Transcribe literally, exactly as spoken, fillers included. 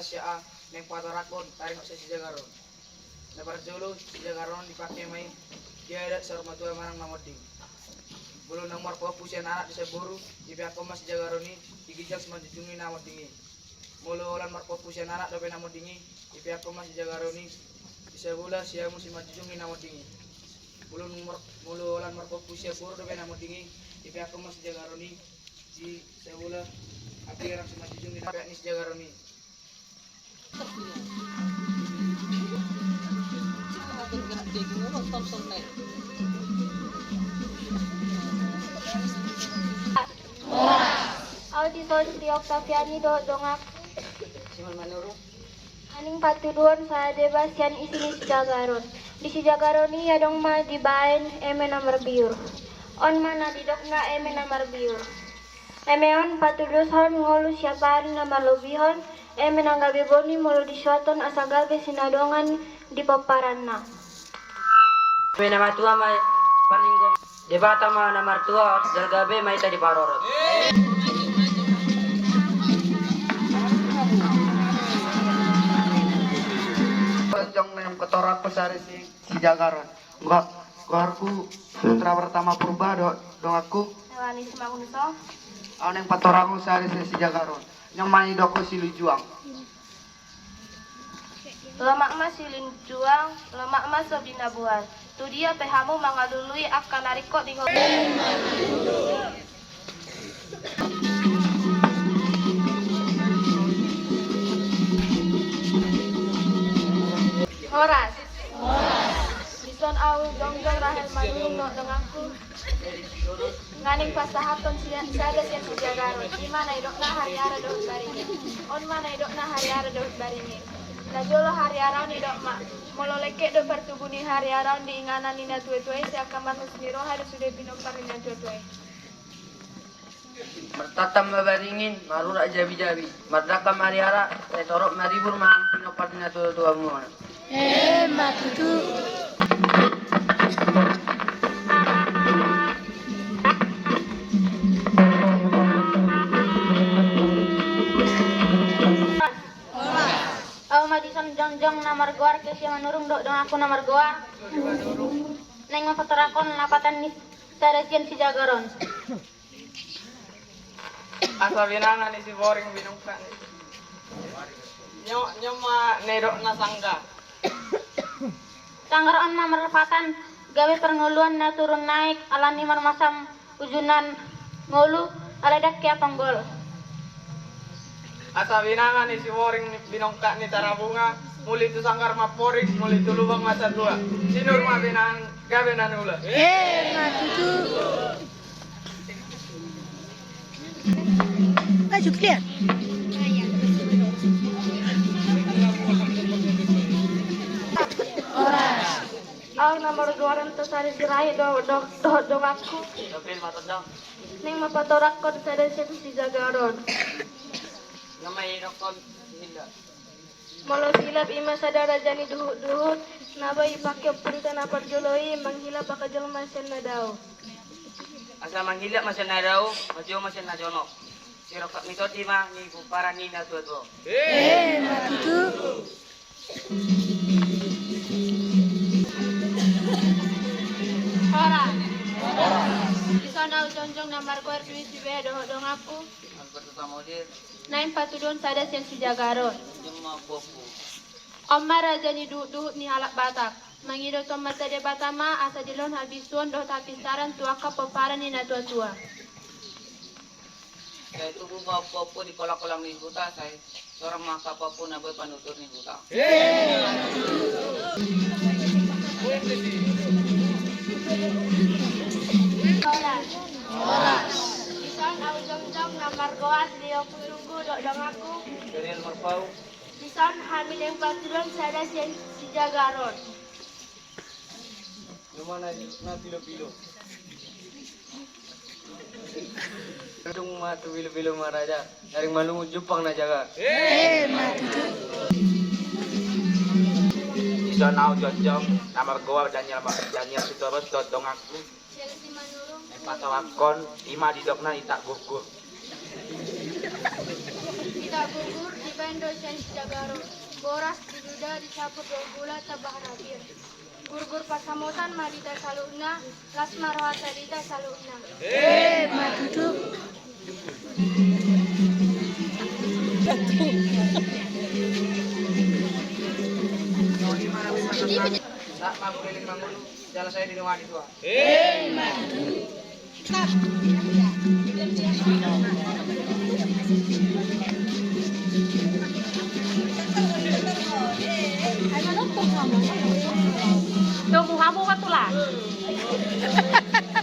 Sia naeng patoranghon taringot sian sijagaron. Na parjolo, sijagaron dipake ma i di adat saur matua manang na monding. Molo naung marpahompu sian anak dohot sian boru, dipeakhon ma sijagaron i di ginjang simanjujung ni na monding i. Molo holan marpahompu sian anak dope na monding i, dipeakhon ma sijagaron i di sabola siamun simanjujung ni na monding i. Molo, molo holan marpahompu sian boru dope na monding i, dipeakhon ma sijagaron i di sabola api arang simanjujung ni na peak ni sijagaron i. Au dison si Oktaviani dohot dongan. Naeng patuduhon sada deba sian isi ni sijagaron. Di sijagaron i adong ma dibaen eme na marbiur. On ma na didokna eme na marbiur. Eme on patuduhon ngolu siapari na marlobihon, eme na gabe boni molo disuathon asa gabe sinadongan di pomparanna. Eme na matua ma parlinggoman. Debata ma na martua, jala gabe ma hita diparorot. Jongjong naeng patoranghon sada sian sijagaron. Goarku Putra Pertama Purba dohot donganku. Au naeng patoranghon sada sian sijagaron. Nunga ma didokhon silinjuang. Lomak ma silinjuang, lomak ma so binaboan. Tu dia pe hamu mangalului angka na ringkot di ngolu. Horas. Dison au jongjong Rahel Manurung dohot donganku. Naeng pasahathon sada sian sijagaron. I ma na didokna hariara dohot baringin. On ma na didokna hariara dohot baringin. Na jolo hariara on didok ma, molo lengkek do partubu ni hariara on di inganan ni natuatua i, sai angka marhus ni roha do sude pinompar ni natuatua i. Martantan ma baringin, marurat jabijabi, mardangka ma hariara, sai torop maribur ma pinompar ni natuatuamuna. Emma tutu. Au ma dison jongjong na margoar Kesia Manurung dohot donganku na margoar. Naeng ma patoranghon lapatan ni sada sian sijagaron. Asa binanga ni Siboring binungka ni. Nyo, nyo ma na didokna sanggar. Sanggar on ma marlapatan gabe parngoluan na turun naek alani marmacam ujunan ngolu alai ndang hea tonggol. Asa binanga ni Siboring binungka ni Tarabunga, muli tu sanggar ma amporik, muli tu lubang ma satua. Sinur ma binanga gabe na niula. Emma tutu. Maju, clear. Au na margoar Antasari Sirait dohot donganku. Naeng ma patoranghon sada sian sijagaron. Nama i dokkon hilla. Molo silap i ma sada raja ni duhutduhut, na boi dipake ompunta na parjolo i manghilap angka jolma sian na dao. Asa manghilap ma sian na dao, manjou ma sian na jonok. Sirongkap ni tondi ma di pomparan ni natuatua. Emma tutu. Horas. Dison au jongjong na margoar Dwi Sibehe dohot donganku. Naeng patuduhon sada sian sijagaron. On ma raja ni duhutduhut ni halak Batak. Mangido tu Amanta Debata ma asa dilehon habisuhon dohot hapintaran tu angka pomparan ni natuatua. Sai tubu ma ompuompu di kolangkolang ni huta, sai torop ma angka ompuompu na boi panutur ni huta. Horas. Horas. Dison au jongjong na margoar Leo Putunggu dohot donganku. Daniel Marpaung. Dison hami naeng patuduhon sada sian sijagaron. Nunga ma na pilopilo. Dung ma tu pilopilo ma raja, naeng malungun jumpang na jagar. Emma tutu. Dison au jongjong na margoar Daniel, Daniel Sitorus dohot donganku. Naeng patoranghon, i ma didokna itak gurgur. Itak gurgur, iba Endo sian Sijagaron, boras di duda di sapur dua bulan tambah rapir. Gurgur pansamotan ma di hita saluhutna, las ma roha ta di hita saluhutna. Jala sai didongani tua. Tunggu hamu ma tulang.